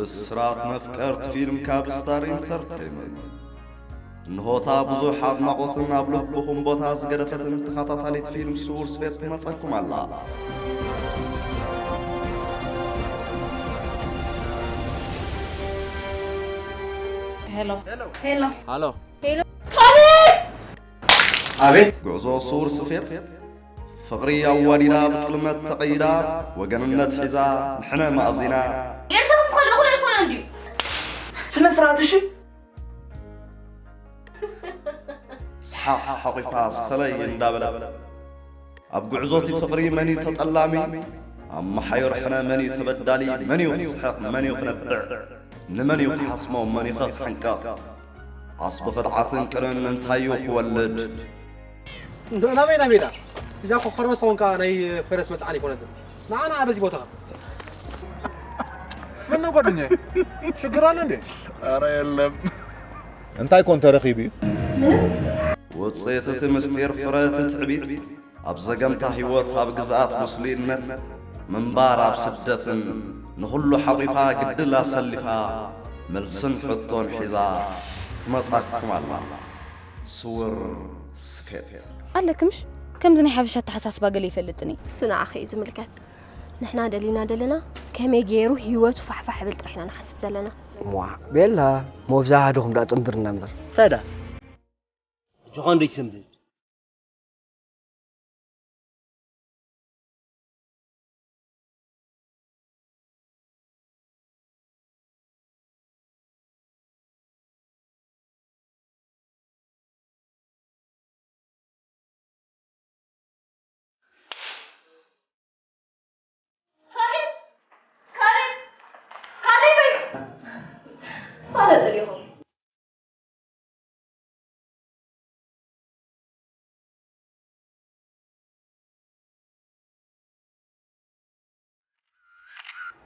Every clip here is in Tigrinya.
ብስራት መፍቀርቲ ፊልም ካብ ስታር ኢንተርተይመንት። እንሆታ ብዙሕ ኣድናቖትን ኣብ ልብኹም ቦታ ዝገደፈትን ተኸታታሊት ፊልም ስውር ስፌት ትመጸኩም ኣላ። ሄሎ። ሄሎ። ሃሎ። ሄሎ። ካሌብ! ኣቤት! ጉዕዞ ስውር ስፌት ፍቕሪ ኣዋዲዳ ብጥልመት ተቐይዳ ወገንነት ሒዛ ንሕነ ማእዚና። ኤርትራ ምዃን እኹል ኣይኮነን ድዩ? ስነ ስርዓት እሺ። ሰሓቕ ሓቑፋ ስኸለይ እንዳበለት ኣብ ጉዕዞቲ ፍቕሪ መን እዩ ተጠላሚ? ኣብ መሓዮር ሕነ መን እዩ ተበዳሊ? መን እዩ ክስሕቕ? መን እዩ ክነብዕ? ንመን እዩ ክሓስሞ? መን እዩ ክሕንቀቕ? ኣስቢ ክድዓትን ቅንን እንታይ እዩ ክወልድ? ናበይ ናበይ ኢላ? እዚኣ እኮ ከርበሳ ኮንካ ናይ ፈረስ መጽዓኒ ኣይኮነትን። ንዓ ንዓ በዚ ቦታኻ። ምነው ጓደኛዬ? ሽግር ኣለ እንዴ? ኧረ የለም። እንታይ ኮን ተረኺቡ እዩ? ውጽኢት እቲ ምስጢር ፍረ እቲ ትዕቢት ኣብ ዘገምታ ህይወት ኣብ ግዝኣት ምስሉይነት ምንባር ኣብ ስደትን ንኹሉ ሓቒፋ ግድል ኣሰሊፋ መልስን ሕቶን ሒዛ ትመጻኩም ኣላ። ስውር ስፌት። ኣለክምሽ ከምዚ ናይ ሓበሻ ኣተሓሳስባ ገለ ይፈልጥኒ። እሱ ንዓኺ እዩ ዝምልከት። ንሕና ደሊና ደለና ከመይ ገይሩ ህይወቱ ፋሕፋሕ ይብል ጥራሕ ኢና ንሓስብ ዘለና። ሟ ቤላ ሞብዛ ሃድኹም ዳ ጽንብርና እምበር። እንታይ ዳ? ሕጂ ኸ እንዴት ይሰምብድ?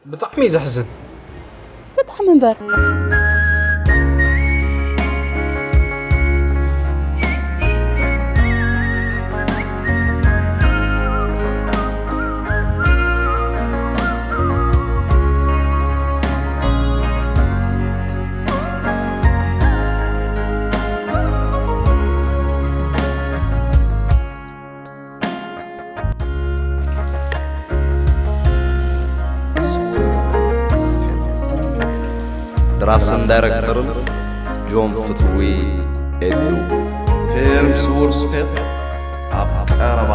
ብጣዕሚ እዩ ዘሕዝን። ብጣዕሚ እምበር። ደራስን ዳይረክተርን ጆን ፍትዊ ኤዱ። ፊልም ስውር ስፌት ኣብ ቀረባ